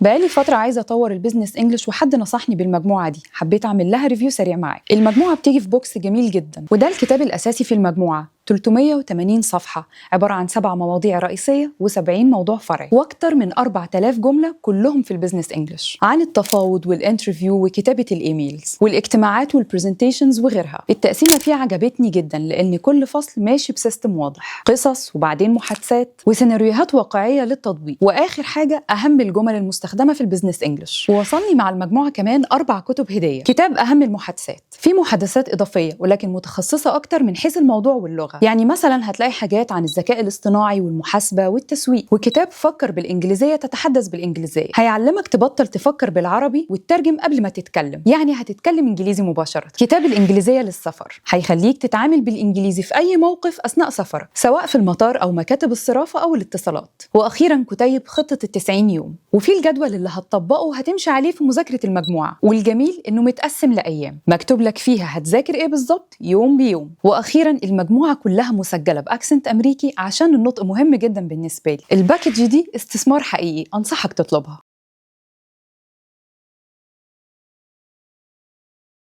بقالي فترة عايزة أطور ال business English، وحد نصحني بالمجموعة دي. حبيت أعمل لها review سريع معاك. المجموعة بتيجي في box جميل جدا، وده الكتاب الأساسي في المجموعة، 380 صفحة، عبارة عن 7 مواضيع رئيسية و70 موضوع فرعي، وأكتر من 4000 جملة كلهم في ال business English، عن التفاوض وال interview وكتابة ال emails والاجتماعات وال presentations وغيرها. التقسيمة فيها عجبتني جدا، لأن كل فصل ماشي ب system واضح، قصص وبعدين محادثات وسيناريوهات واقعية للتطبيق، وآخر حاجة أهم الجمل المستخدمة في ال business English. ووصلني مع المجموعة كمان 4 كتب هدية: كتاب أهم المحادثات، في محادثات إضافية ولكن متخصصة أكتر من حيث الموضوع واللغة، يعني مثلا هتلاقي حاجات عن الذكاء الاصطناعي والمحاسبة والتسويق. وكتاب فكر بالإنجليزية تتحدث بالإنجليزية، هيعلمك تبطل تفكر بالعربي وتترجم قبل ما تتكلم، يعني هتتكلم إنجليزي مباشرة. كتاب الإنجليزية للسفر، هيخليك تتعامل بالإنجليزي في أي موقف أثناء سفرك، سواء في المطار أو مكاتب الصرافة أو الاتصالات. وأخيرا كتيب خطة ال90 يوم، وفي الجدول اللي هتطبقه وهتمشي عليه في مذاكرة المجموعة، والجميل إنه متقسم لأيام مكتوب لك فيها هتذاكر إيه بالظبط يوم بيوم. وأخيرا المجموعة كلها مسجلة ب accent أمريكي عشان النطق مهم جدا بالنسبة لي. ال package دي استثمار حقيقي، أنصحك تطلبها.